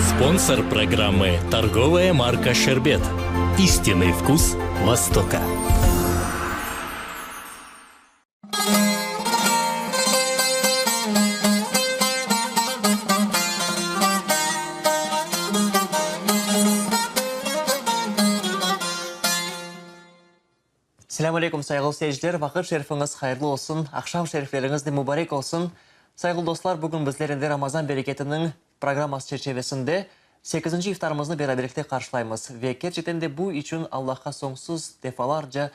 Sponsor programmı, torgovaya marka Şerbet. İstinный vkus Востока. Selâm aleyküm, sayğılı seyirciler! Vaqıt şerifiñiz hayırlı olsun, aqşam şerifleriñiz de mubarek olsun! Sayğılı dostlar, bugün bizler endi Ramazan bereketiniñ programması çerçevesinde sekizinci iftarımıznı beraberlikte qarşılaymız ve kerçekten de bu içün Allahqa soñsuz defalarca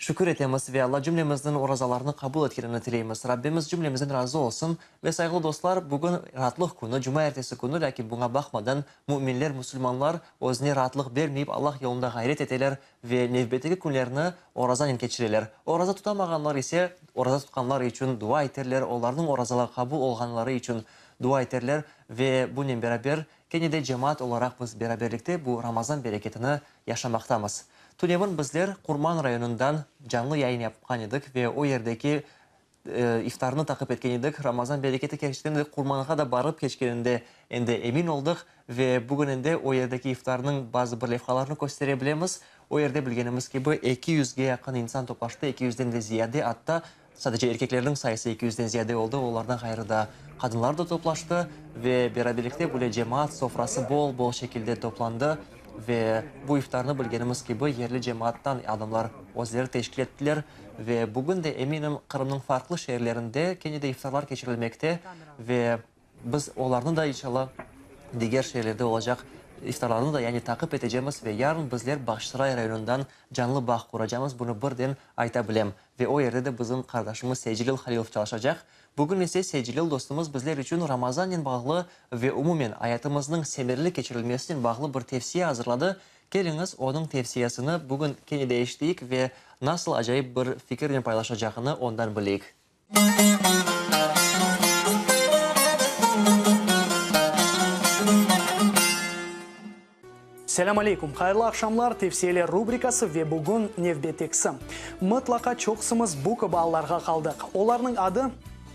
Şükür etemiz ve Alla cümlemizniñ orazalarını qabul etkenini tileymiz. Rabbimiz cümlemizden razı olsun. Ve sayğılı dostlar, bugün raatlıq künü, cumaertesi künü, lâkin buña baqmadan, müminler, musulmanlar özüne raatlıq bermeyip, Allah yolunda ğayret eteler ve nevbetteki künlerni orazanen keçireler. Oraza tutamağanlar ise, oraza tutqanlar içün dua eterler, olarnıñ orazaları qabul olğanları içün dua eterler ve bunen beraber, kene de cemaat olaraq biz beraberlikte bu Ramazan bereketini yaşamaqtamız. Tünevin bizler Qurman rayonından canlı yayın yapqan edik ve o yerdeki iftarnı taqip etken edik. Ramazan bereketi kerçekten de Qurmanğa da barıp keçkeninde endi emin oldıq ve bugün endi o yerdeki iftarnıñ bazı bir levhalarını köstere bilemiz. O yerde, bilgenimiz kibi, eki yüzge yaqın insan toplaştı, eki yüzden de ziyade, atta sadece erkeklerniñ sayısı eki yüzden ziyade oldı, olardan ğayrı da qadınlar da toplaştı ve beraberlikte böyle cemaat sofrası bol-bol şekilde toplandı. Ve bu iftarnı, bilgenimiz kibi, yerli cemaattan adamlar özleri teşkil ettiler. Ve bugün de, eminim, Qırımnıñ farqlı şeerlerinde kene de iftarlar keçirilmekte ve biz olarnı da, inşallah, diger şeerlerde olacaq iftarlarnı da, yani taqip etecemiz ve yarın bizler Bağçasaray rayonından canlı bağ quracamız, bunı birden ayta bilem. Ve o yerde de bizim qardaşımız Seycilil Halilov çalışacaq. Bugün ise Seycilil dostumız bizler içün Ramazannen bağlı ve umumen ayatımıznıñ semereli keçirilmesinen bağlı bir tevsiye azırladı. Keliñiz, onıñ tevsiyesini bugün kene de eşiteyik ve nasıl acayip bir fikirnen paylaşacağını ondan bileyik. Selâm aleykum, hayırlı aqşamlar, Tevsiyeler rubrikası ve bugün nevbetekisi. Mıtlaqa çoqsumız bu kibi allarğa qaldıq. Olarnıñ adı,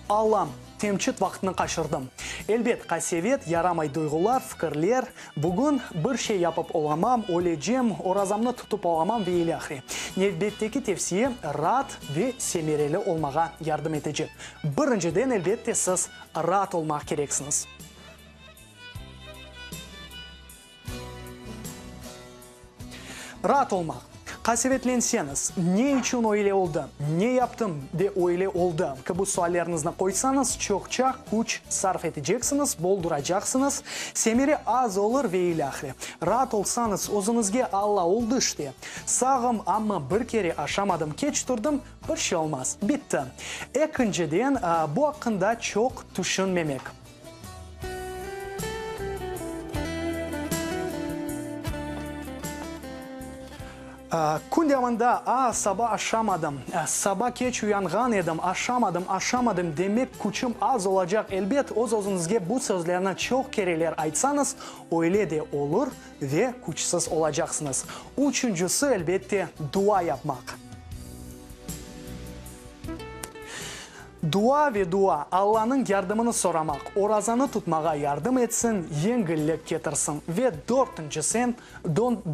Allam, temçit vaqtını qaçırdım. Elbet, qasevet, yaramay duyğular, fikirler, bugün bir şey yapıp olamam, ölecem, orazamnı tutıp olamam ve ilâhre. Nevbetteki tevsiye raat ve semereli olmağa yardım etecek. Birinciden, elbette, siz raat olmaq kereksiñiz. Raat olmaq. Qasevetlenseñiz, ne içün öyle oldı, ne yaptım de öyle oldı kibi suallerinizni qoysañız, çoqça küç sarf eteceksiñiz, bolduracaqsıñız, semere az olur ve ilâhre. Raat olsañız, özüñizge Alla oldı işte, sağım, amma bir kere aşamadım, keç turdım, bir şey olmaz, bitti. Ekinciden, bu aqqında çoq tüşünmemek. Kün devamında, A, saba aşamadım, saba keç uyanğan edim, aşamadım, aşamadım, demek küçüm az olacaq. Elbet, öz-özüñizge bu sözlerni çoq kereler aytsañız, öyle de olur ve küçsiz olacaqsıñız. Üçüncisi, elbette, dua yapmaq. Dua ve dua, Allanıñ yardımını soramaq, orazanı tutmağa yardım etsin, yengillik ketirsin. Ve dörtüncisen,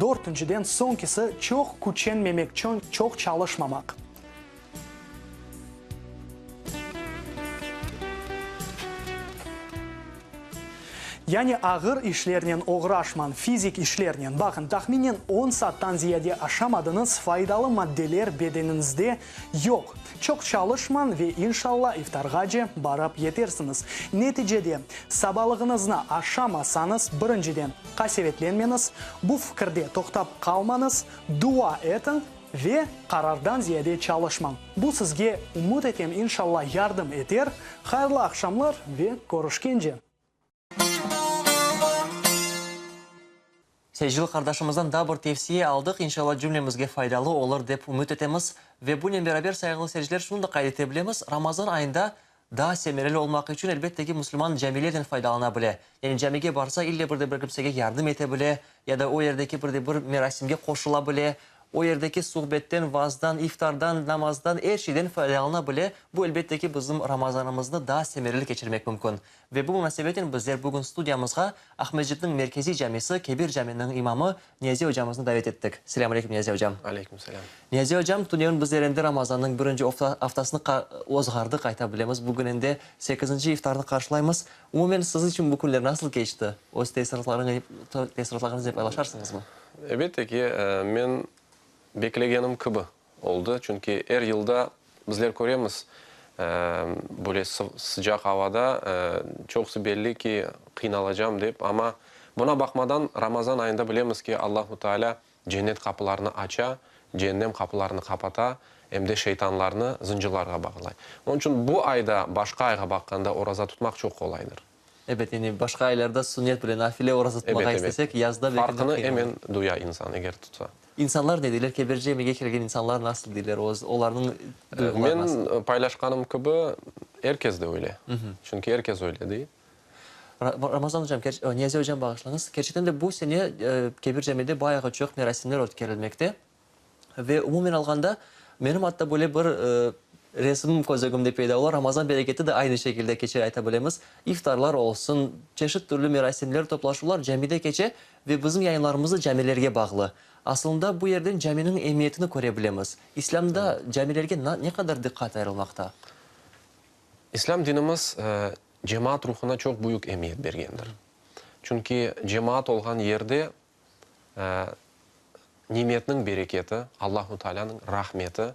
dörtünciden soñkisi, çoq küçenmemek, çoq çalışmamaq. Yani ağır işlernen oğraşmañ, fizik işlernen. Baqıñ, tahminen on saattan ziyade aşamadıñız, faydalı maddeler bedeniñizde yoq. Çoq çalışmañ ve inşalla iftarğace barıp yetersiñiz. Neticede, sabalığıñıznı aşamasañız, birinciden, qasevetlenmeñiz, bu fikirde toqtap qalmañız, dua etiñ ve qarardan ziyade çalışmañ. Bu sizge, ümüt etem, inşalla yardım eter. Hayırlı aqşamlar ve körüşkence! Secil qardaşımızdan daa bir tevsiye aldıq, inşalla cümlemizge faydalı olur dep ümüt etemiz. Ve bunen beraber, sayğılı seyirciler, şunı da qayd ete bilemiz, Ramazan ayında daa semereli olmaq içün, elbette ki, musulman camilerden faydalana bile. Yani camige barsa, ille bir de bir kimsege yardım ete bile, ya da o yerdeki bir de bir merasimge qoşula bile. O yerdeki suhbetten, vaazdan, iftardan, namazdan, er şeyden faydalana bile. Bu, elbette ki, bizim Ramazanımıznı daa semereli keçirmek mümkün. Ve bu munasebetnen bizler bugün studiyamızğa Aqmescitniñ merkeziy camisi, Kebir caminiñ imamı Niyazi ocamıznı davet ettik. Selâm aleyküm, Niyazi ocam. Aleyküm selâm. Niyazi ocam, tünevin bizler endi Ramazannıñ birinci aftasını ozğardıq, ayta bilemiz. Bugün endi sekizinci iftarnı qarşılaymız. Umumen, siz içün bu künler nasıl keçti? Öz teessüratlarıñıznen paylaşarsıñızmı? Elbette ki, men beklegenim kibi oldı, çünki er yılda bizler köremiz, böyle sıcaq avada çoqusı belli ki, qıynalacam dep, amma buna baqmadan Ramazan ayında bilemiz ki, Allahu Teala cennet qapılarını aça, ceennem qapılarını qapata, em de şeytanlarnı zıncırlarğa bağlay. Onıñ içün bu ayda başqa ayğa baqqanda oraza tutmaq çoq qolaydır. Ebet, yani başqa aylarda sünnet bile, nafile oraza tutmağa istesek, yazda belki de Farqını emen duya insan, eger tutsa. İnsanlar ne deyler? Kebir camige kelgen insanlar nasıl deyler? Öz, olarnıñ duyğuları nasıl? Men paylaşqanım kibi, er kes de öyle. Çünki er kes öyle dey. Ramazan ocam, Niyazi ocam, bağışlañız, kerçekten de bu sene Kebir camide bayağı çoq merasimler ötkerilmekte. Ve umumen alğanda, menim atta böyle bir resimim köz ögümde peyda ola, Ramazan bereketi de aynı şekilde keçe, ayta bilemiz. İftarlar olsun, çeşit türlü merasimler, toplaşuvlar camide keçe ve bizim yayınlarımız da camilerge bağlı. Asılında bu yerden caminiñ emiyetini köre bilemiz. İslâmda camilerge ne qadar diqqat ayırılmaqta? İslâm dinimiz cemaat ruhuna çoq büyük emiyet bergendir. Çünki cemaat olğan yerde Nimetniñ bereketi, Allahu Taalânıñ rahmeti,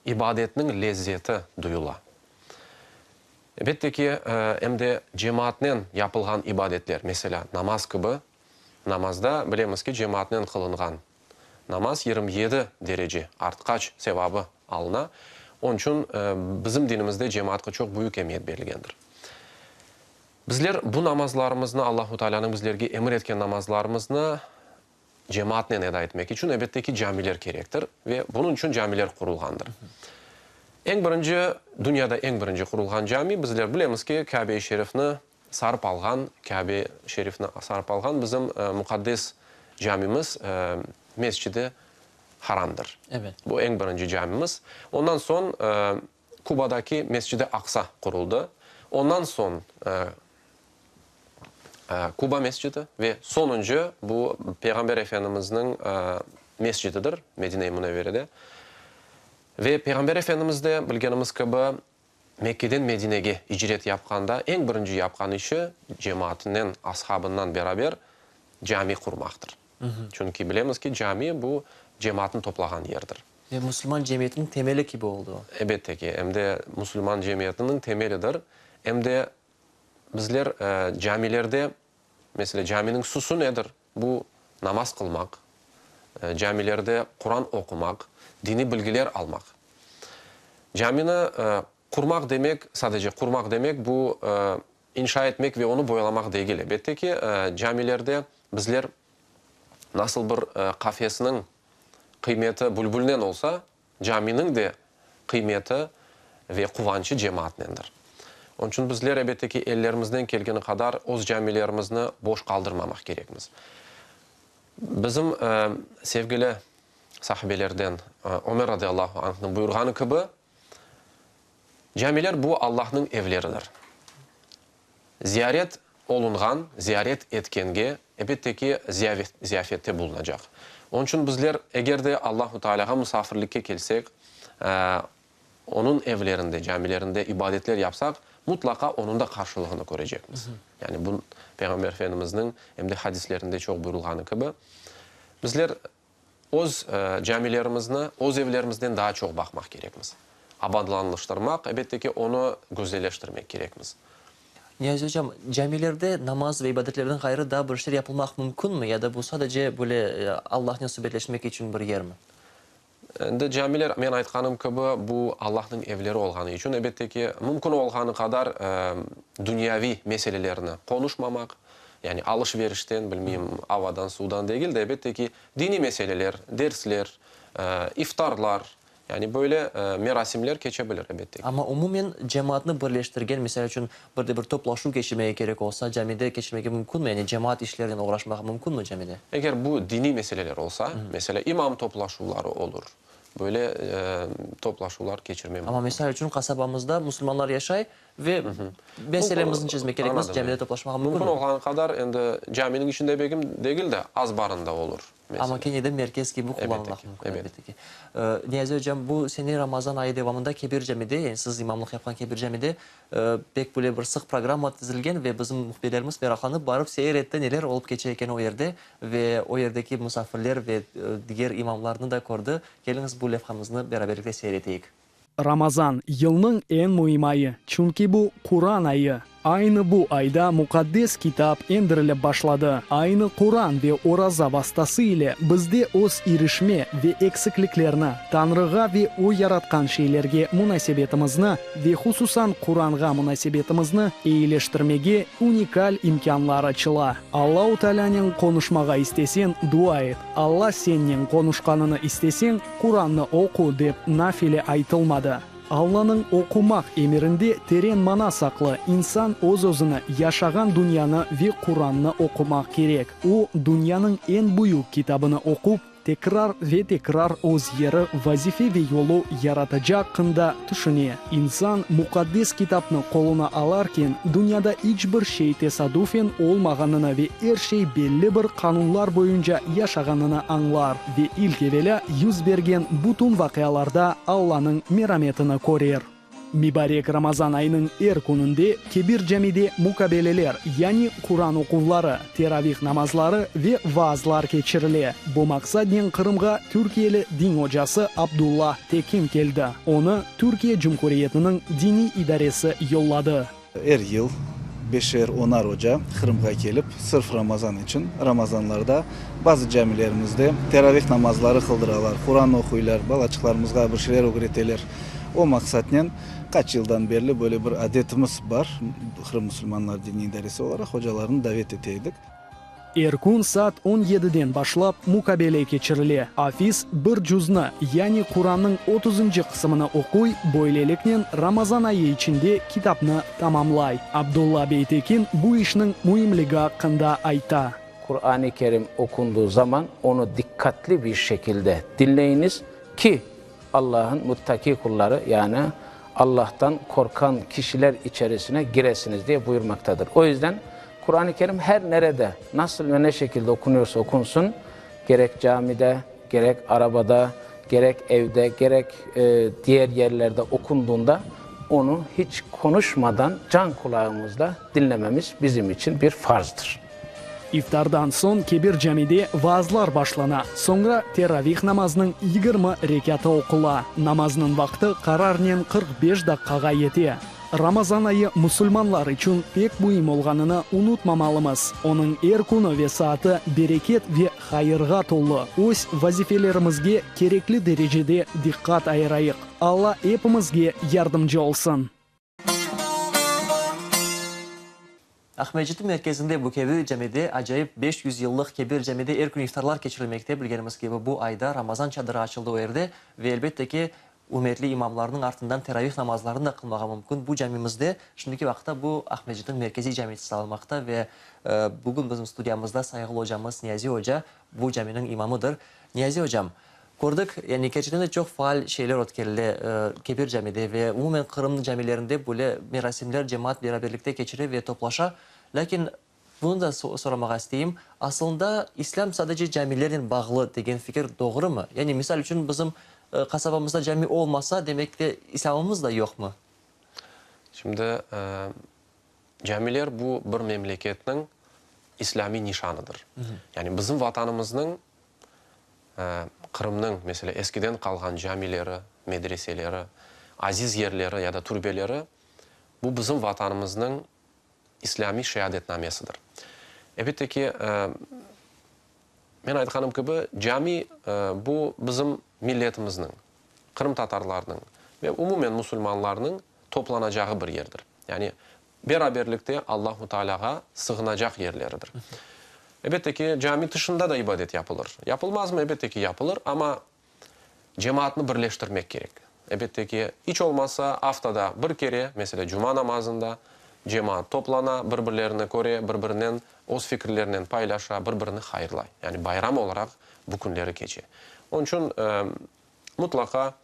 ibadetniñ lezzeti duyula. Elbette ki, em de cemaatnen yapılğan ibadetler, meselâ, namaz kibi, namazda bilemiz ki, cemaatnen qılınğan namaz 27 derece artqaç sevabı alına. Onıñ içün bizim dinimizde cemaatqa çoq büyük emiyet berilgendir. Bizler bu namazlarımıznı, Allahu Taalânıñ bizlerge emir etken namazlarımıznı cemaatnen eda etmek içün, elbette ki, camiler kerektir ve bunıñ içün camiler qurulğandır. Eñ birinci, dünyada eñ birinci qurulğan cami, bizler bilemiz ki, Kâbe-i Şerifni sarıp alğan, Kâbe Şerifni sarıp alğan bizim muqaddes camimiz, Mescid-i Haramdır. Bu eñ birinci camimiz. Ondan soñ Kubadaki Mescid-i Aqsa quruldı. Ondan soñ Kuba mescidi ve soñuncı bu Peyğamber Efendimizniñ mescididir, Medine-i Münevverede. Ve Peyğamber Efendimiz de, bilgenimiz kibi, Mekkeden Medinege icret yapqanda eñ birinci yapqan işi cemaatinen, ashabınan beraber cami qurmaqtır. Çünki bilemiz ki, cami bu cemaatnı toplağan yerdir. Ve musulman cemiyetiniñ temeli kibi oldı o. Elbette ki, em de musulman cemiyetiniñ temelidir, em de bizler camilerde, meselâ, caminiñ süsü nedir? Bu, namaz qılmaq, camilerde Quran oqumaq, diniy bilgiler almaq. Camini qurmaq demek, sadece qurmaq demek, bu, inşa etmek ve onı boyalamaq degil. Elbette ki, camilerde bizler nasıl bir qafesniñ qıymeti bülbülnen olsa, caminiñ de qıymeti ve quvançı cemaatnendir. Onıñ içün bizler, elbette ki, ellerimizden kelgeni qadar öz camilerimizni boş qaldırmamaq kerekmiz. Bizim sevgili sahabelerden Ömer radıyallahu anhnıñ buyurğanı kibi, Camiler bu Allahnıñ evleridir. Ziyaret olunğan, ziyaret etkenge, elbette ki, ziyafette bulunacaq. Onıñ içün bizler, eger de Allahu Tealâğa musafirlikke kelsek, Onıñ evlerinde, camilerinde ibadetler yapsaq, mutlaqa Onıñ da qarşılığını körecekmiz. Yani bu, Peyğamber Efendimizniñ em de hadislerinde çoq buyurılğanı kibi, bizler Öz camilerimizni öz evlerimizden daa çoq baqmaq kerekmiz. Abadanlaştırmaq, elbette ki, onı güzelleştirmek kerekmiz. Niyazi ocam, camilerde namaz ve ibadetlerden ğayrı daa bir şeyler yapılmaq mümkünmi ya da bu sadece böyle Allahnen subetleşmek içün bir yermi? Endi camiler, men aytqanım kibi, bu Allahnıñ evleri olğanı içün, elbette ki, mümkün olğanı qadar dünyaviy meselelerni qonuşmamaq, yani alış-verişten, bilmeyim, avadan, suvdan degil de, elbette ki, diniy meseleler, dersler, iftarlar, Yani böyle merasimler keçe bilir, elbette ki. Amma umumen cemaatnı birleştirgen, misal içün, bir de bir toplaşuv keçirmege kerek olsa, camide keçirmege mümkünmi? Yani cemaat işlerinen oğraşmağa mümkünmi camide? Eger bu diniy meseleler olsa, meselâ, imam toplaşuvları olur, böyle toplaşuvlar keçirme mümkün. Amma misal içün, qasabamızda musulmanlar yaşay ve meselemizni çezmek kerekmiz, camide toplaşmağa mümkünmi? Mümkün olğanı qadar, endi caminiñ içinde begim degil de, azbarında olur. Amma kene de merkez kibi qullanılmaq mümkün, elbette ki. Niyazi ocam, bu sene Ramazan ayı devamında Kebir camide, yani siz imamlıq yapqan Kebir camide pek böyle bir sıq programma tizilgen ve bizim mühbirlerimiz meraqlanıp barıp seyir etti, neler olıp keçe eken o yerde ve o yerdeki musafirler ve diger imamlarnı da kördi. Keliñiz, bu levhamıznı beraberlikte seyir eteyik. Ramazan, yılnıñ eñ müim ayı, çünki bu, Quran ayı. Aynı bu ayda Muqaddes Kitap endirilip başladı. Aynı Quran ve oraza vastası ile bizde öz irişme ve eksikliklerni, Tañrığa ve O yaratqan şeylerge munasebetimizni ve hususan Quranğa munasebetimizni eyileştirmege unikal imkânlar açıla. Allau Taalânen qonuşmağa isteseñ, dua et. Alla sennen qonuşqanını isteseñ, Qurannı oqu, dep nafile aytılmadı. Allanıñ oqumaq emirinde teren mana saqlı, insan öz-özüni, yaşağan dünyanı ve Qurannı oqumaq kerek. O, dünyanıñ eñ büyük kitabını oqup, tekrar ve tekrar öz yeri, vazife ve yolu, Yaratıcı aqqında tüşüne. İnsan Muqaddes Kitapnı qoluna alarken, dünyada iç bir şey tesadufen olmağanını ve er şey belli bir qanunlar boyunca yaşağanını añlar ve ilk evelâ yüz bergen bütün vaqialarda Allanıñ merametini körer. Mibarek Ramazan ayınıñ er kününde Kebir camide mukabeleler, yani Quran oquvları, teravih namazları ve vaazlar keçirile. Bu maqsadnen Qırımğa türkiyeli din ocası Abdullah Tekin keldi. Onı Türkiye Cumhuriyetiniñ diniy idaresi yolladı. Er yıl beşer, onar oca Qırımğa kelip, sırf Ramazan içün, Ramazanlarda bazı camilerimizde teravih namazları qıldıralar, Quran oquylar, balaçıqlarımızğa bir şeyler ögreteler. O maqsatnen qaç yıldan berli böyle bir adetimiz bar, Qırım musulmanları diniy idaresi olaraq ocalarnı davet ete edik. Er kün saat on yediden başlap mukabele keçirile. Afiz bir cüzni, yani Qurannıñ otuzıncı qısımını oquy, böyleliknen Ramazan ayı içinde kitapnı tamamlay. Abdulla bey Tekin bu işniñ müimligi aqqında ayta. Qur'an-ı Kerim oqundığı zaman onı diqqatli bir şekilde diñleyiñiz ki, Allah'ın muttaki qulları, yani Allah'tan qorqan kişiler içerisine giresiniz diye buyurmaktadır. O yüzden Kur'an-ı Kerim her nerede, nasıl ve ne şekilde okunuyorsa okunsun, gerek camide, gerek arabada, gerek evde, gerek e, diğer yerlerde okunduğunda onu hiç konuşmadan can kulağımızla dinlememiz bizim için bir farzdır. İftardan soñ Kebir camide vaazlar başlana, soñra teravih namazınıñ 20 rekâtı oqula. Namaznıñ vaqtı qararnen 45 daqqağa yete. Ramazan ayı musulmanlar içün pek müim olğanını unutmamalımız. Onıñ er künü ve saatı bereket ve hayırğa tolu. Öz vazifelerimizge kerekli derecede diqqat ayırayıq. Alla epimizge yardımcı olsun! Aqmescitniñ merkezinde bu Kebir camide, acayip 500 yıllıq Kebir camide er kün iftarlar keçirilmekte. Bilgenimiz kibi, bu ayda Ramazan çadırı açıldı o yerde ve, elbette ki, ürmetli imamlarnıñ artından teravih namazlarını da qılmağa mümkün bu camimizde. Şimdiki vaqıtta bu Aqmescitniñ merkeziy camisi sayılmaqta ve bugün bizim studiyamızda sayğılı ocamız Niyazi oca bu caminiñ imamıdır. Niyazi ocam, Kördik, yani kerçekten de çoq faal şeyler ötkerile Kebir camide ve umumen Qırımnıñ camilerinde böyle merasimler cemaat beraberlikte keçire ve toplaşa. Lâkin bunı da soramağa isteyim, asılında İslâm sadece camilernen bağlı degen fikir doğrumı? Yani misal içün bizim qasabamızda cami olmasa, demek de İslâmımız da yoqmı? Şimdi camiler bu bir memleketniñ islâmiy nişanıdır. Yani bizim Vatanımıznıñ Qırımnıñ, meselâ, eskiden qalğan camileri, medreseleri, aziz yerleri ya da türbeleri, bu bizim Vatanımıznıñ islâmiy şeadetnamesidir. Elbette ki, men aytqanım kibi, cami, bu bizim milletimizniñ, qırımtatarlarnıñ ve umumen musulmanlarnıñ toplanacağı bir yerdir. Yani Beraberlikte Allahu Tealâğa sığınacaq yerleridir. Elbette ki, cami tışında da ibadet yapılır. Yapılmazmı? Elbette ki, yapılır, amma. Cemaatnı birleştirmek kerek. Elbette ki, iç olmasa aftada bir kere, meselâ, cuma namazında cemaat toplana, bir-birlerini köre, bir-birinen öz fikirlerinen paylaşa, bir-birini hayırlay. Yani bayram olaraq bu künleri keçe. Onıñ içün mıtlaqa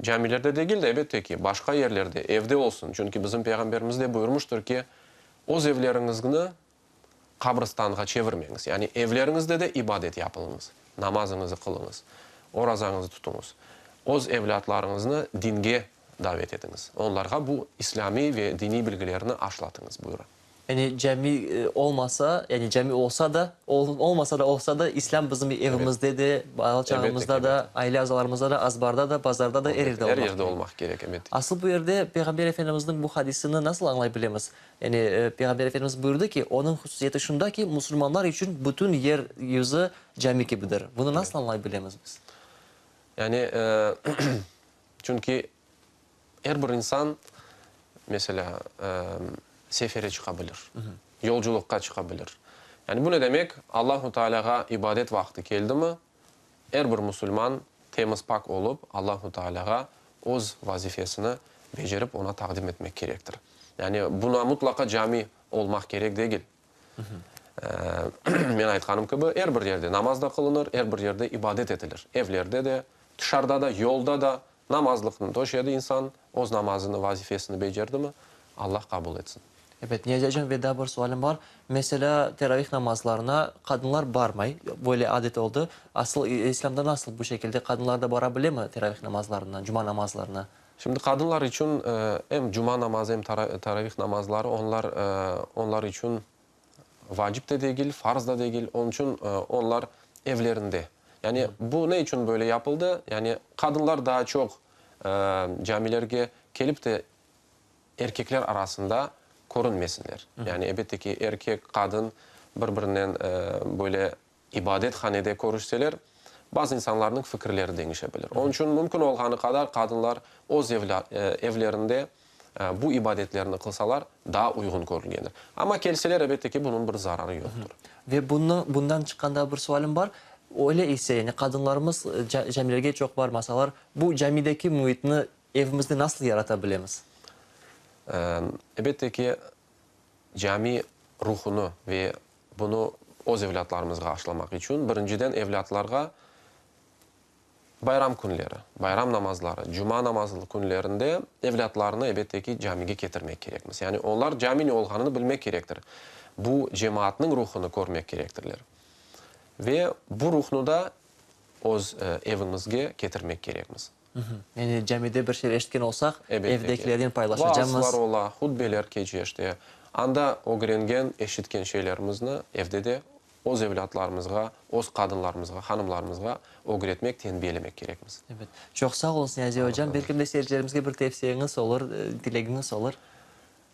camilerde degil de, elbette ki, başqa yerlerde, evde olsun. Çünki bizim Peyğamberimiz de buyurmıştır ki, öz evleriñizni qabristanğa çevirmeñiz, yani evleriñizde de ibadet yapılıñız, namazıñızı qılıñız, orazañızı tutuñız, öz evlâtlarıñıznı dinge davet etiñiz, onlarğa bu islâmiy ve diniy bilgilerni aşlatıñız, buyura. Yani cami olmasa, yani cami olsa da, olmasa da, olsa da, İslâm bizim evimizde de, bala-çağamızda da, aile azalarımızda da, azbarda da, bazarda da, er yerde olmaq kerek. Er yerde olmaq kerek, ebet. Asıl bu yerde Peyğamber Efendimizniñ bu hadisini nasıl añlay bilemiz? Yani, Peyğamber Efendimiz buyurdı ki, onıñ hususiyeti şunda ki, musulmanlar içün bütün yer yüzü cami kibidir. Bunı nasıl añlay bilemiz biz? Yani, çünki er bir insan, meselâ, sefere çıqa bilir, yolculıqqa çıqa bilir. Yani, bu ne demek? Allahu Tealâğa ibadet vaqtı keldimi, Er bir musulman temiz-pak olıp, Allahu Tealâğa öz vazifesini becerip, oña taqdim etmek kerektir. Yani buna mutlaqa cami olmaq kerek degil. Men aytqanım kibi, er bir yerde namaz da qılınır, er bir yerde ibadet etilir. Evlerde de, tışarıda da, yolda da namazlıqnı töşedi insan, öz namazını, vazifesini becerdimi, Allah qabul etsin. Ebet, Niyazi acam, ve daa bir sualim bar. Meselâ, teravih namazlarına qadınlar barmay, böyle adet oldı. Asıl İslâmda nasıl bu şekilde, qadınlar da bara bilemi teravih namazlarına, cuma namazlarına? Şimdi qadınlar içün em cuma namazı, em teravih namazları onlar onlar içün vacip de degil, farz da degil. Onıñ içün onlar evlerinde. Yani bu ne içün böyle yapıldı? Yani qadınlar daa çoq camilerge kelip de erkekler arasında körünmesinler. Yani, elbette ki, erkek, qadın bir-birinen böyle ibadethanede körüşseler, bazı insanlarnıñ fikirleri deñişe bilir. Onıñ içün mümkün olğanı qadar qadınlar öz evlerinde bu ibadetlerni qılsalar, daa uyğun körülgendir. Amma kelseler, elbette ki, bunıñ bir zararı yoqtır. Ve bunı, bundan çıqqan daa bir sualim bar. Öyle ise, yani qadınlarımız camilerge çoq barmasalar, bu camideki müitni Evimizde nasıl yarata bilemiz? Elbette ki, cami ruhunı ve bunı öz evlâtlarımızğa aşlamaq içün, birinciden evlâtlarğa bayram künleri, bayram namazları, cuma namazı künlerinde evlâtlarını, elbette ki, camige ketirmek kerekmiz. Yani onlar cami ne olğanını bilmek kerektir. Bu cemaatnıñ ruhunı körmek kerektirler. Ve bu ruhnı da öz evimizge ketirmek kerekmiz. Yani camide bir şeyler eşitken olsaq, evdekilernen paylaşacamız. Vaazlar ola, hutbeler keçe işte. Anda ögrengen, eşitken şeylerimizni evde de öz evlâtlarımızğa, öz qadınlarımızğa, hanımlarımızğa ögretmek, tenbiyelemek kerekmiz. Ebet. Çoq sağ oluñız, Niyazi ocam. Belki de seyircilerimizge bir tevsiyeñiz olur, tilegiñiz olur.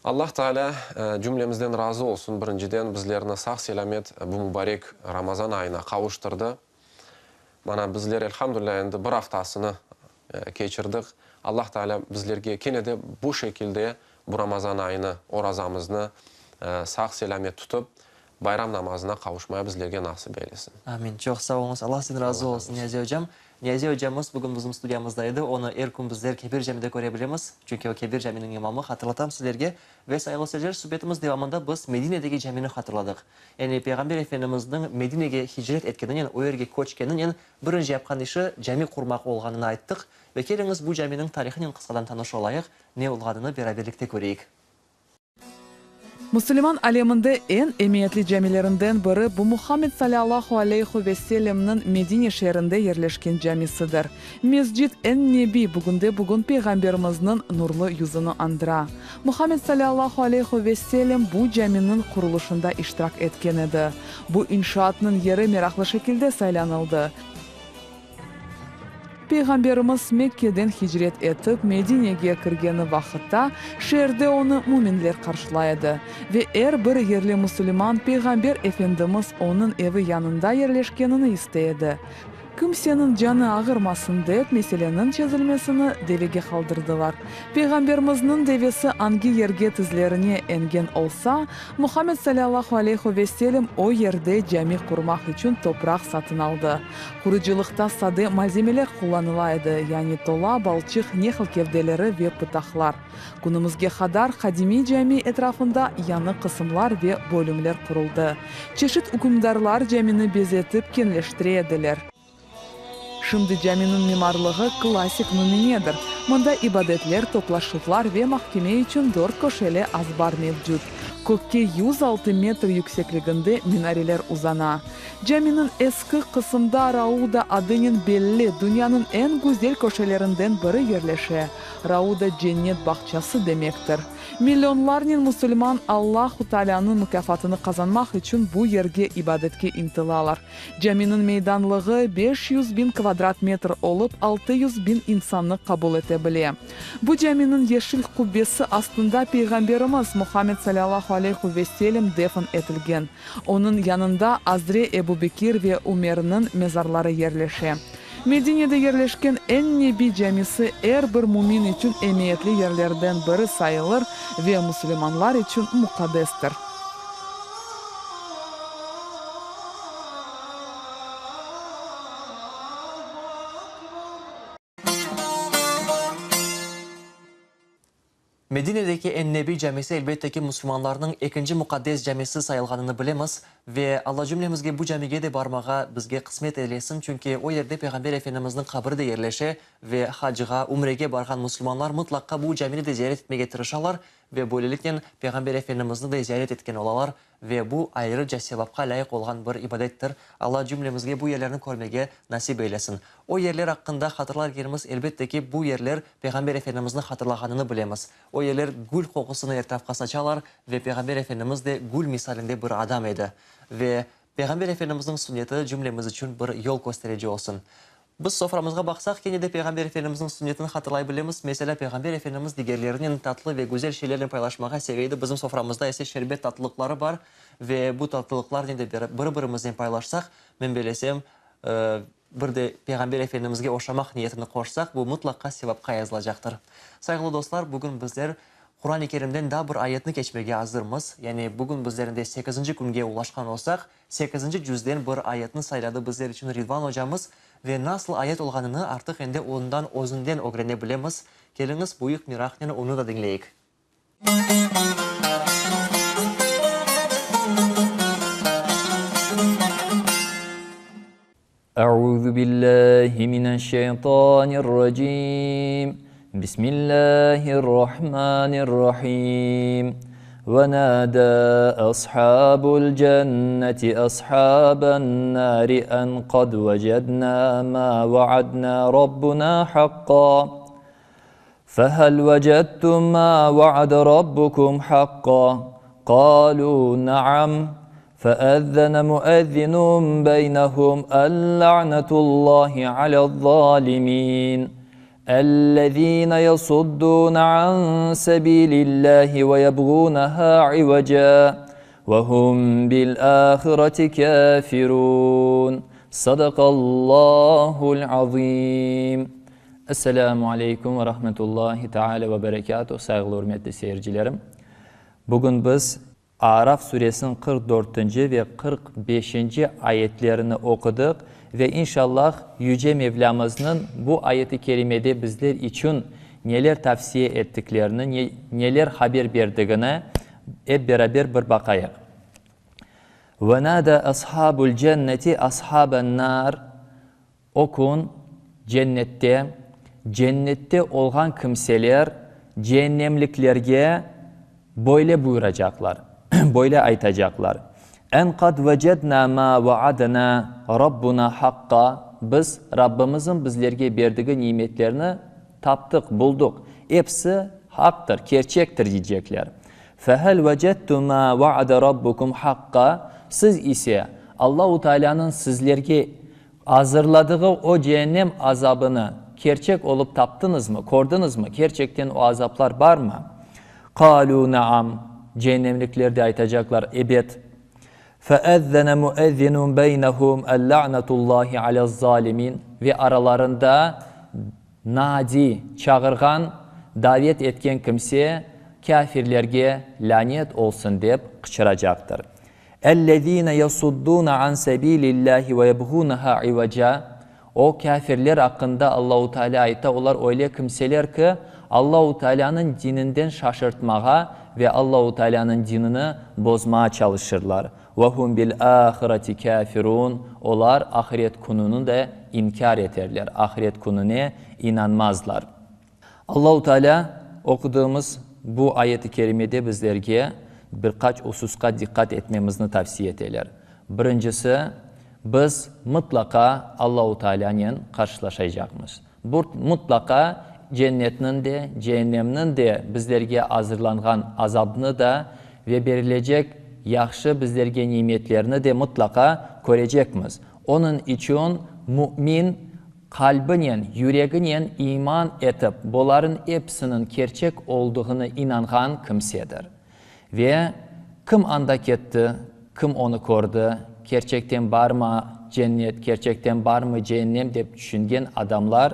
Allah Teala cümlemizden razı olsun. Birinciden, bizlerni sağ-selâmet bu mubarek Ramazan ayına qavuştırdı. Mana, bizler, elhamdülilâ, endi bir aftasını keçirdik. Allah Teala bizlerge kene de bu şekilde bu Ramazan ayını, orazamıznı sağ-selâmet tutıp, bayram namazına qavuşmaya bizlerge nasip eylesin. Amin. Çoq sağ oluñız. Allah sizden razı olsun, Niyazi ocam. Niyazi ocamız bugün bizim studiyamızda edi. Onı er kün bizler Kebir camide köre bilemiz. Çünki o Kebir caminiñ imamı. Hatırlatam sizlerge. Ve sayğılı seyirciler, subetimiz devamında biz Medinedeki camini hatırladıq. Yani Peyğamber Efendimizniñ Medinege hicret etkeninen, o yerge köçkeninen birinci yapqan işi cami qurmaq olğanını ayttıq. Ve keliñiz bu caminiñ tarihınen qısqadan tanış olayıq, ne olğanını beraberlikte köreyik. Musulman aleminde eñ emiyetli camilerinden biri bu Muhammed salâllahu aleyhu ve sellemniñ Medine şeerinde yerleşken camisidir. Mescid en-Nebi bugünde-bugün Peyğamberimizniñ nurlu yüzüni añdıra. Muhammed salâllahu aleyhu ve sellem bu caminiñ qurulışında iştirak etken edi. Bu inşaatnıñ yeri meraqlı şekilde saylanıldı. Peyğamberimiz Mekkeden hicret etip Medinege kirgeni vaqıtta, şeerde onı müminler qarşılay edi. Ve er bir yerli musulman Peyğamber Efendimiz onıñ evi yanında yerleşkenini istey edi. Kimseniñ canı ağırmasın dep, meseleniñ çezilmesini devege qaldırdılar. Peyğamberimizniñ devesi angi yerge tizlerine engen olsa, Muhammed salâllahu aleyhu ve selem o yerde cami qurmaq içün topraq satın aldı. Qurucılıqta sade malzemeler qullanıla edi, yani tola, balçıq, nehl kevdeleri ve pıtaqlar. Künümizge qadar qadimiy cami etrafında yañı qısımlar ve bölümler quruldı. Çeşit ükümdarlar camini bezetip keñleştire ediler. Şimdi caminiñ mimarlığı klassik nümünedir. Mında ibadetler, toplaşuvlar ve mahkeme içün dört köşeli azbar mevcut. Kökke 106 metr yüksekliginde minareler uzana. Caminiñ eski qısımda Rauda adınen belli dünyanıñ eñ güzel köşelerinden biri yerleşe. Rauda cennet bağçası demektir. Millionlarnen musulman Allahu Taalânıñ mukâfatını qazanmaq içün bu yerge ibadetke intılalar. Caminiñ meydanlığı 500 biñ kvadrat metr olıp, 600 biñ insannı qabul ete bile. Bu caminiñ yeşil qubbesi astında Peyğamberimiz Muhammed salâllahu aleyhu ve sellem defn etilgen. Onıñ yanında Azre Ebu Bekir ve Ümerniñ mezarları yerleşe. Medinede yerleşken En-Nebi camisi er bir mümin içün emiyetli yerlerden biri sayılır ve musulmanlar içün muqaddestir. Medinedeki En-Nebi camisi, elbette ki, musulmanlarnıñ ekinci muqaddes camisi sayılğanını bilemiz ve Alla cümlemizge bu camige de barmağa bizge qısmet eylesin, çünki o yerde Peyğamber Efendimizniñ qabri de yerleşe ve hacğa, ümrege barğan musulmanlar mıtlaqqa bu camini de ziyaret etmege tırışalar ve böyleliknen Peyğamber Efendimizni de ziyaret etken olalar. Ve bu ayrıca sevapqa lâyıq olğan bir ibadettir. Alla cümlemizge bu yerlerni körmege nasip eylesin. O yerler aqqında hatırlarkenimiz, elbette ki, bu yerler Peyğamber Efendimizni hatırlağanını bilemiz. O yerler gül qoqusını etrafqa saçalar ve Peyğamber Efendimiz de gül misalinde bir adam edi. Ve Peyğamber Efendimizniñ sünneti cümlemiz içün bir yol kösterici olsun. Biz soframızğa baqsaq, kene de Peyğamber Efendimizniñ sünnetini hatırlay bilemiz. Meselâ, Peyğamber Efendimiz digerlerinen tatlı ve güzel şeylernen paylaşmağa seve edi. Bizim soframızda ise şerbet tatlılıqları bar ve bu tatlılıqlarnen de biri-birimiznen paylaşsaq, men belesem, bir de Peyğamber Efendimizge oşamaq niyetini qoşsaq, bu mıtlaqqa sevapqa yazılacaqtır. Sayğılı dostlar, bugün bizler Quran-ı Kerimden daa bir ayetni keçmege azırmız. Yani bugün bizler ende sekizinci künge ulaşqan olsaq, Sekizinci cüzden bir ayetni sayladı bizler içün Ridvan ocamız ve nasıl ayet olğanını artıq endi ondan özünden ögrene bilemiz. Keliñiz, büyük meraqnen onı da diñleyik. Euzu billahi mineşşeytanirracim. Bismillahirrahmanirrahim. Ve nâdâ ashabul cenneti ashaben nâri en kad vecednâ mâ vaadnâ rabbunâ hakka. Fehel vecedtum mâ vaade rabbukum hakka? Kâlû naam. Feezzene müezzinun beynehum el-la'netullâhi alel-zâlimîn. Ellezîne yasuddûne an sebîlillâhi ve yebgûnehâ ivecâ ve hum bil-âhireti kâfirûn. Sadakallâhu'l azîm. Esselamu aleykum ve rahmetullahi teala ve berekatuh, sayğılı ürmetli seyircilerim. Bugün biz Araf suresiniñ 44-nci ve 45-nci ayetlerini oqudıq ve inşallah Yüce Mevlâmıznıñ bu ayet-i kerimede bizler içün neler tavsiye ettiklerini, neler haber berdigini ep beraber bir baqayıq. Ve nâdâ ashabul cenneti ashaben nâr, O kün cennette, cennette olğan kimseler ceennemliklerge böyle buyuracaqlar, böyle aytacaqlar, En qad vecedna ma vaadena Rabbuna haqqa, Biz Rabbimizin bizlerge berdigi nimetlerni taptıq, bulduq, episi haqtır, kerçektir diycekler. Fehel vecedtum ma vaade Rabbukum haqqa, Siz ise Allahu Tealânıñ sizlerge Azırladığı o ceennem azabını kerçek olıp taptıñızmı, kördiñizmi, kerçekten o azaplar barmı? Qalû naam, ceennemlikler de aytacaqlar, ebet. Feezzene muezzinun beynehum el-la'netullahi alez-zalimin, ve aralarında nadi, çağırğan, davet etken kimse, kâfirlerge lânet olsun dep qıçıracaqtır. Ellezîne yasuddûne an sebîlillâhi ve yebğûneha iveca, O kâfirler aqqında Allahu Tealâ ayta, olar öyle kimseler ki, Allahu Tealânıñ dininden şaşırtmağa ve Allahu Tealânıñ dinini bozmağa çalışırlar. Ve hum bil âhireti kâfirûn, olar ahiret kününi de inkâr eterler, ahiret kününe inanmazlar. Allahu Tealâ oqudığımız bu ayet-i kerimede bizlerge bir qaç ususqa diqqat etmemizni tavsiye eteler. Birincisi, biz mıtlaqa Allahu Tealânen qarşılaşaycaqmız. Bu mıtlaqa cennetniñ de, ceennemniñ de bizlerge azırlanğan azabnı da ve berilecek yahşı bizlerge nimetlerni de mıtlaqa körecekmiz. Onıñ içün mümin Qalbinen, yüreginen iman etip, boların episiniñ kerçek olduğını inanğan kimsedir. Ve kim anda ketti, kim onı kördi, kerçekten barmı cennet, kerçekten barmı ceennem dep tüşüngen adamlar,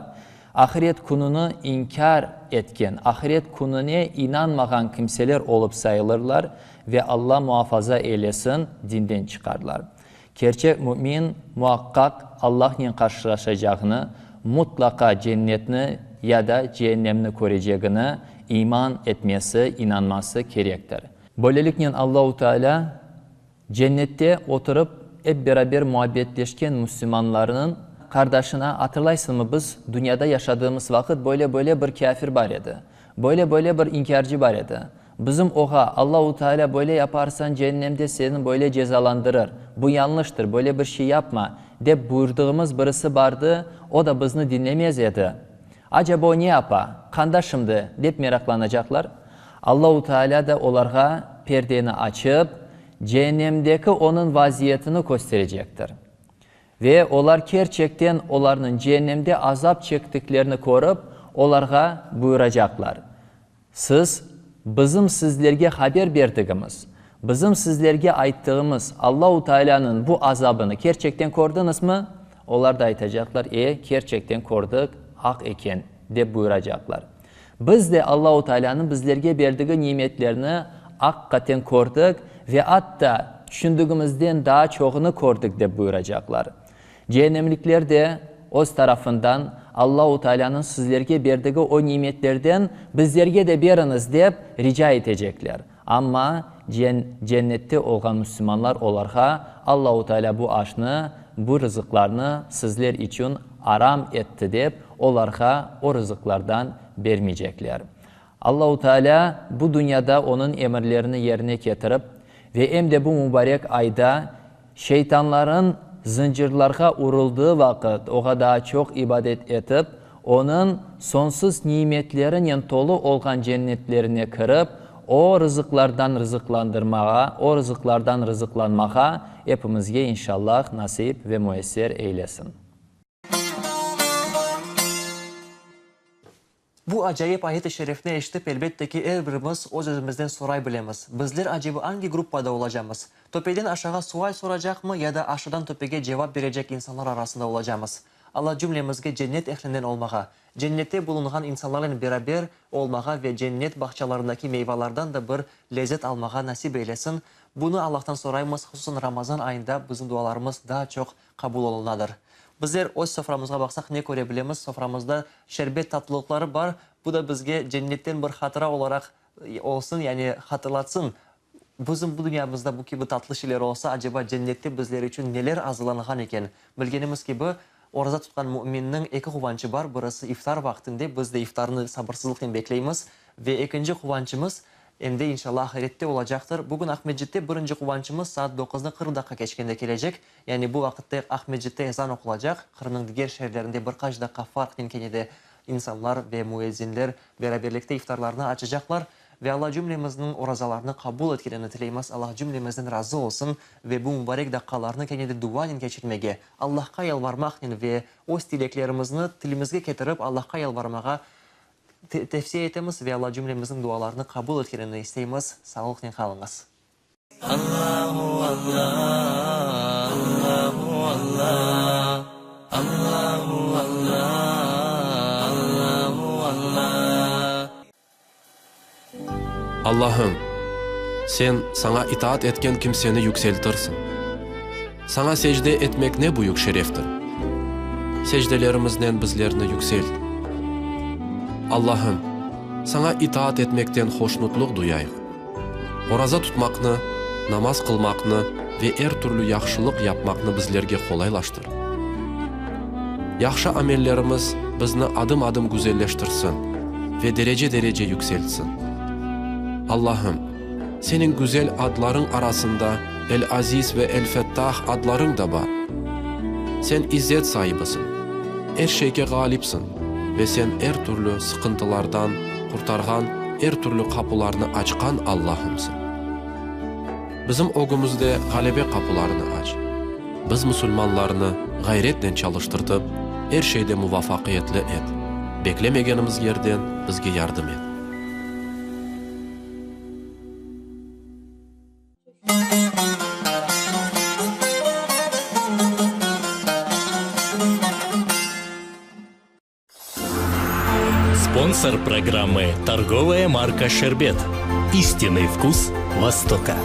ahiret kününi inkâr etken, ahiret kününe inanmağan kimseler olıp sayılırlar ve Alla muafaza eylesin, dinden çıqarlar. Kerçek mümin muaqqaq Allahnen qarşılaşacağını, mutlaqa cennetni ya da ceennemni körecegini iman etmesi, inanması kerektir. Böyleliknen Allahu Teala cennette oturıp ep beraber muabbetleşken müslümanlarnıñ qardaşına, Atırlaysıñmı, biz dünyada yaşadığımız vaqıt böyle-böyle bir kâfir bar edi, böyle-böyle bir inkârcı bar edi, Bizim oğa, Allahu Teala böyle yaparsañ cennemde seni böyle cezalandırır, bu yanlıştır, böyle bir şey yapma, dep buyurdığımız birisi bardı, o da bizni diñlemez edi. Acaba o ne yapa, qanda şimdi, dep meraqlanacaqlar. Allahu Teala da olarğa perdeni açıp, cennemdeki onıñ vaziyetini kösterecektir. Ve olar kerçekten olarnıñ cennemde azap çektiklerini körip, olarğa buyuracaqlar, Siz, bizim sizlerge haber berdigimiz, bizim sizlerge ayttığımız Allahu Tealânıñ bu azabını kerçekten kördiñizmi? Olar da aytacaqlar, E, kerçekten kördik, aq eken, dep buyuracaqlar. Biz de Allahu Tealânıñ bizlerge berdigi nimetlerni aqiqaten kördik ve atta tüşündigimizden daa çoğunı kördik, dep buyuracaqlar. Cehennemlikler de, öz tarafından, Allahu Tealânıñ sizlerge berdigi o nimetlerden bizlerge de beriñiz, dep rica etecekler. Amma cennette olğan müslümanlar olarğa, Allahu Tealâ bu aşnı, bu rızıqlarnı sizler içün aram etti, dep, olarğa o rızıqlardan bermeycekler. Allahu Tealâ bu dünyada Onıñ emirlerini yerine ketirip ve em de bu mubarek ayda şeytanların zıncırlarğa uruldığı vaqıt Oğa daa çoq ibadet etip, Onıñ soñsuz nimetlerinen tolu olğan cennetlerine kirip, o rızıqlardan rızıqlandırmağa, o rızıqlardan rızıqlanmağa epimizge inşallah nasip ve müesser eylesin. Bu acayip ayet-i şerifni eşitip, elbette ki, er birimiz öz-özümizden soray bilemiz, bizler aceba angi gruppada olacamız? Töpeden aşağa sual soracaqmı ya da aşadan töpege cevap berecek insanlar arasında olacamız? Alla cümlemizge cennet ehlinden olmağa, cennette bulunğan insanlarnen beraber olmağa ve cennet bağçalarındaki meyvalardan da bir lezzet almağa nasip eylesin. Bunı Allahtan soraymız, hususan Ramazan ayında bizim dualarımız daa çoq qabul olunadır. Bizler öz soframızğa baqsaq ne köre bilemiz? Soframızda şerbet tatlılıqları bar. Bu da bizge cennetten bir hatıra olaraq olsun, yani hatırlatsın, bizim bu dünyamızda bu kibi tatlı şeyler olsa, aceba cennette bizler içün neler azırlanğan eken? Bilgenimiz kibi, oraza tutqan müminniñ eki quvançı bar, birisi iftar vaqtinde, biz de iftarnı sabırsızlıqnen bekleymiz, ve ekinci quvançımız, Em de, inşallah, ahirette olacaqtır. Bugün Aqmescitte birinci quvançımız saat doquznı 40 daqqa keçkende kelecek. Yani bu vaqıtte Aqmescitte ezan oqulacaq. Qırımnıñ diger şeerlerinde bir qaç daqqa farqnen kene de insanlar ve müezzinler beraberlikte iftarlarnı açacaqlar. Ve Alla cümlemizniñ orazalarını qabul etkenini tileymiz. Alla cümlemizden razı olsun ve bu mubarek daqqalarnı kene de duanen keçirmege, Allahqa yalvarmaqnen ve öz tileklerimizni tilimizge ketirip Allahqa yalvarmağa Tevsiye etemiz ve Alla cümlemizniñ dualarını qabul etkenini isteymiz. Sağlıqnen qalıñız. Allahım, Sen Saña itaat etken kimseni yükseltirsiñ. Saña secde etmek ne büyük şereftir! Secdelerimiznen bizlerni yükselt. Allahım, Saña itaat etmekten hoşnutlıq duyayıq. Oraza tutmaqnı, namaz qılmaqnı ve er türlü yahşılıq yapmaqnı bizlerge qolaylaştır. Yahşı amellerimiz bizni adım-adım güzelleştirsin ve derece-derece yükseltsin. Allahım, Seniñ güzel adlarıñ arasında El-Aziz ve El-Fettah adlarıñ da bar. Sen izzet saibisiñ, er şeyge ğalipsiñ ve Sen er türlü sıqıntılardan qurtarğan, er türlü qapularnı açqan Allahımsıñ. Bizim ögümizde ğalebe qapularını aç. Biz musulmanlarnı ğayretnen çalıştırtıp, er şeyde muvafaqiyetli et. Beklemegenimiz yerden bizge yardım et. Sponsor программы торговая марка Шербет. Истинный вкус Востока.